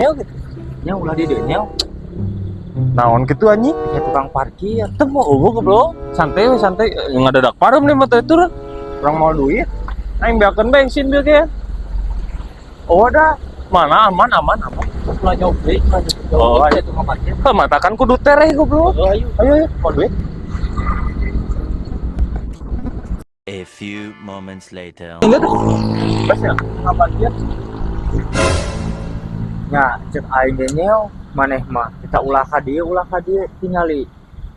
Gitu. Nya ulah di dieu nya. Naon kitu, anjing? Ya, tukang parkir. Teu mau eueuh, goblok. Santai we, santai. Ngadadak pareum nih mah teh turun. Urang mau duit. Aing beakeun bensin bieu ge. Oh, dah. Mana aman, aman, aman. Ulah jauh deui, ulah jauh. Oh, Deui tukang parkir. Heh, matakan kudu tereh, goblok. Oh, ayo. Ayo, ayo, mau duit. A few moments later. Enggak tuh. Besnya. Tukang parkir. Nya, cek aing ge nyeo, maneh mah kita ulah ka dieu tingali.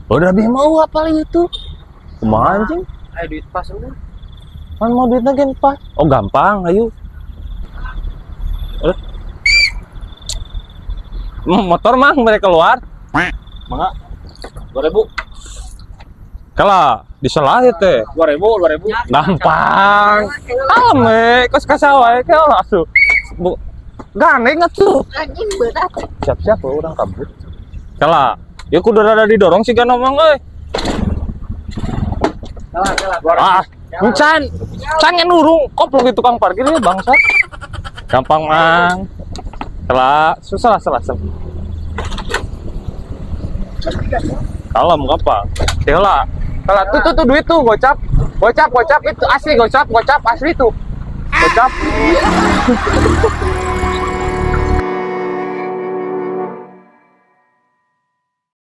Udah lebih mau apa lagi itu? Kumaha, anjing? Ayo, duit pas eueuh. Kan mau duitnya gen pas. Oh, gampang, ayo. Eh. Motor mah mereka keluar. Mangga. 2000. Kala, diselah ya teh. 2000, 2000. Gampang. Kalem we, kos kasawa kala asuh. Bu, gandeng atuh. Anjing, berat. Siap-siap we, urang kabur. Kala, ya kudu rada didorong sih kan omong euy. Kala, kala. Ah, encan. Can yang nurung, koplok di tukang parkir ya, bangsa. Gampang, Mang. Kala, susah lah, salah, salah. Kalem, gampang. Kala. Kala, tuh tuh tuh duit tuh gocap. Gocap, gocap itu asli gocap, gocap asli tuh. Gocap.